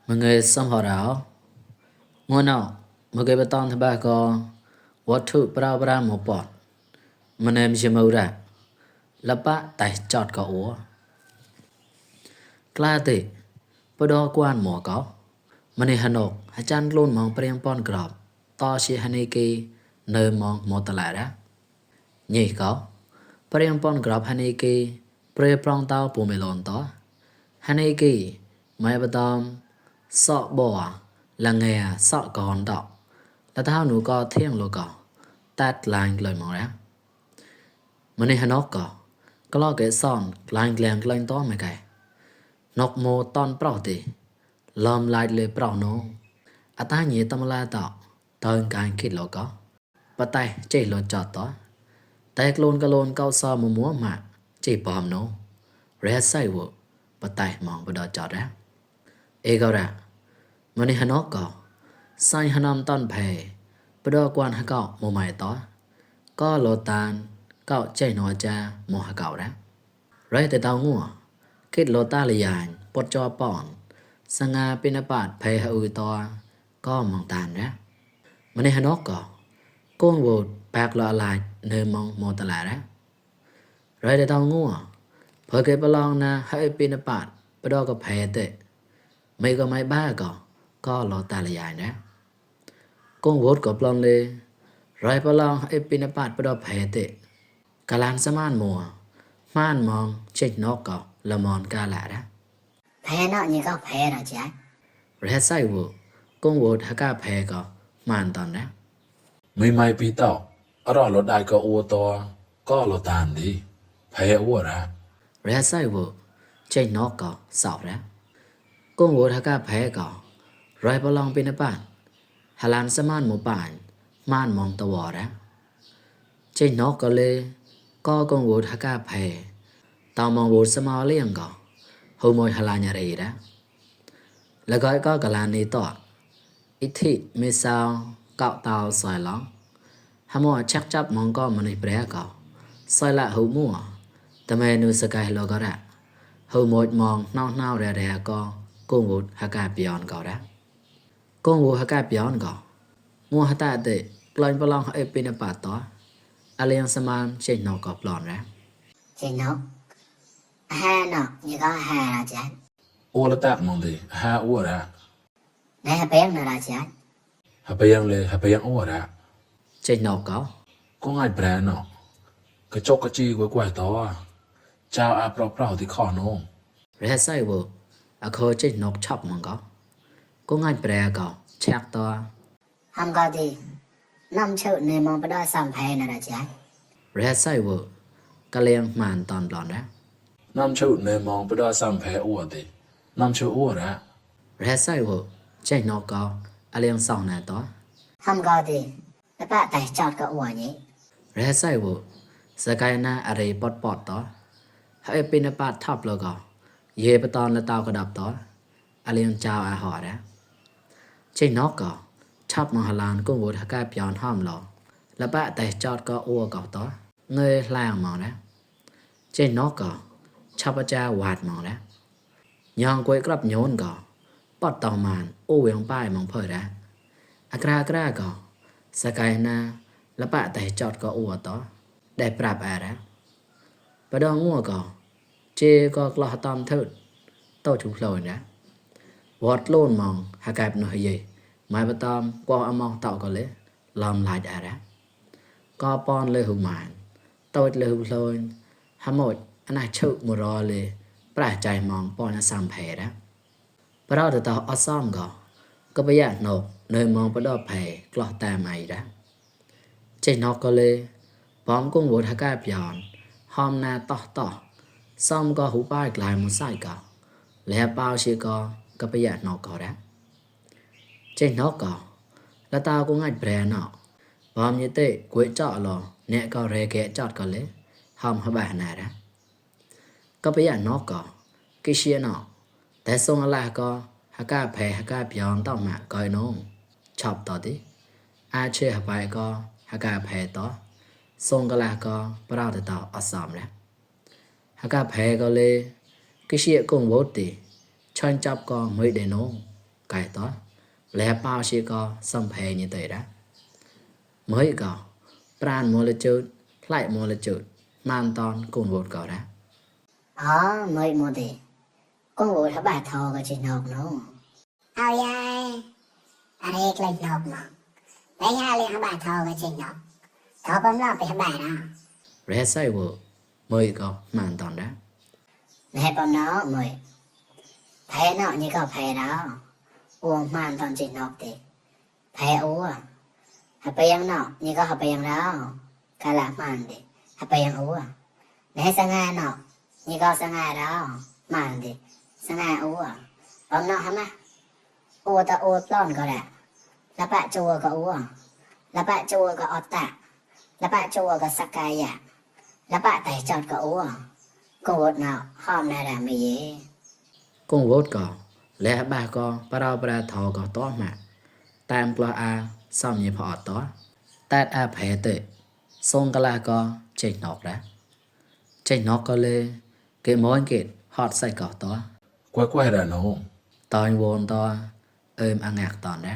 Mga samharao ngono mga beton tobacco watthu pra mo pot manem jemura lapa tai chot ko o klate podo kwan mo ko mane hanok achan lon mong priang pon grop to si haneke ne mong motala ra nyi ko priang pon grop haneke pre prong tao pu melon to haneke mai badam sọ bò là nghề sọ còn đọc là tao nụ có thiên lô có tát làng lời mong ra mà này nó có lo cái son làng to mày cái nọc mô ton prao tì lom lại lê prao nô à ta nhỉ tâm la tạo tơn càng kít lô có bà tay chê lô chọt tó tay lôn cả lôn cao so mù múa mà chê bòm nô rẽ say vụ bà tay mong bà đo chọt ra ê gao ra mà này nó sai hanam ton phè bà đo quan hà cạo mù mày tó có lô tàn cạo chê nó cha mù hà cạo ra rẽ tay tao ngua kết lô ta lì dàn bột cho bọn sang ngà pin bát phè hà ui to có mong tàn ra mà này nó con vụt bạc lọ lại nơi mong mô tà lại ra rẽ tay tao ngua phở cái bà lòng na hơi pin bát bà đo có phè tệ mấy có mấy ba có lô ta lì dàn ra con vụt có plon lê rẽ bà lòng hơi pin bát bà đo phè tệ cả làn xa man mùa man mong chết nó là mòn ca lạ đó phê nó như có phê rồi chứ rẽ say vụ con vụt hạ ca phè man tòn đó ไม่ไม่ปีเต่าอรอรถได้ก็อัวตัวก็รถตานดีแพ้อัวระ rẽ say vụ chết nó sọc đó con vụt hạ ca phè rẽ bà lòng pin bát hà làn xa man mùa bản man mong tà vò đó chết nó lê có con vụt hạ ca phè tao mong vụt xa mò liêng hầu môi hà làn nhà rì đó là gọi có cả làn này tọt ít thị mê sao cạo tao xoài lóng hà mùa chắc chấp mong có mà này bẻ xoài lạ hữu mùa tà mê nụ sơ cài lô ra hầu môi mong nao rè con vụt hạ ca bion đó con vụt hạ ca bion mua hạ tạ tệ lệnh bà lòng hạ ếp pin bát tó à liêng xa man chết nó plon ra chị nó hà nó như có hà rồi chứ อัวละตักมองดีหาอัวระ để hà bén rồi chứ หาไปยังเลยหาไปยังอัวระ chết nó ก็ง่ายแปรเนาะกระจกกระจีกวยๆตัวเจ้าอาเปล่าๆที่คอน้อง rẽ say vụ à khơi chết nó chọc mong có ngay bè chắc to không có gì năm triệu này mong bắt đầu xong phê rồi chứ rẽ say vụ cả liêng màn tòn lòn đó น้ำชุดในมองไปได้ซ้ำแพ้อัวดิน้ำชุดอัวระ rẽ say vụ chết nó à liêng sau này to không có gì các bạn tại chọt có ủa nhỉ rẽ say vụ sẽ cái na à rì bọt to hãy pin bát thấp lơ dê bà tòn là tao đập to à liêng chào à họ đó chết nó chắp mà hà lan cũng vụt hạ ca pion hòm lò là bạ tại chọt ua to người làng mong đó chết nó chắp cha quạt mong đó nhong quay grab nhốn bọt tàu màn ô viên bài mong phơi đó à gra sa cái na là bạ tại chọt ua to để prap à đó bà đo ngua chê lọ tòm thớt tao chụp lồi đó vọt lôn mong hạ cạp nó gì mai bà tòm qua mong tạo lẽ làm lại đã đó có pon lê hữu màn tôi lê hữu lôi hà một anh ai chụp một rò lê bà chạy mong pon là xăm phè đó bà đó tao ở xóm có bây giờ nộp nơi mong bà đó phè lọ ta mày đó chạy nó lê bóng cũng vụt hạ cạp giòn hôm na to xong có hữu bài lại một sai lẽ bao chỉ có bây giờ nó đó trên nó là tao cũng ngay bè nó bom như thế quậy trọ lò nè rê ghé chọt lấy hòm hả bà này đó có bây giờ nó cái xia nó tại xong là hạ ca phè hạ ca bion tao mà coi nó chọc tao tí ai chơi hạ bài hạ ca phè to xong là bao thì tao ở xóm đó hạ ca phè lê cái xia cũng vô tí cho anh chọc mới để nó cái đó lẽ bao chỉ có xâm phê như thế đó mới có pran mua là chữ lại mua là chữ man ton cùng vột có đó อ๋อเมยโมเดก็โหถ้าบาดทอก็จินอกเนาะเอายายอะไรกลายนอกเนาะแล้วยายเลยถ้าบาดทอก็จินอกทอปมรอบไปถ้าบาดอ่ะ rẽ say vợ mới có man ton đó แม่ปมเนาะเมยแพ้เนาะนี่ก็แพ้แล้วอ้วงมันตอนจินอกเตแพ้อ้วหาไปยังเนาะนี่ก็หาไปยังแล้วกะละมันเดหาไปยังอ้วแม่สง่าเนาะนี่ก็สง่าแล้วมันเดสง่าอ้วปมเนาะฮะมะโอตะโอปล้อนก็แหละแล้วปะจัวก็อ้วแล้วปะจัวก็ออตะแล้วปะจัวก็สกายะแล้วปะไตจอดก็อ้วก็วดเนาะห้อมนาดาไม่เย cùng vốt có lẽ bà có bà thọ có to mà tam qua a xong như họ to tát a phê tệ xong cái là có chạy nọc đó chạy nọc có lê cái mối kết hot say cỏ to กล้วยๆแหละเนาะ tòi vốn to êm ăn ngạc tòn đó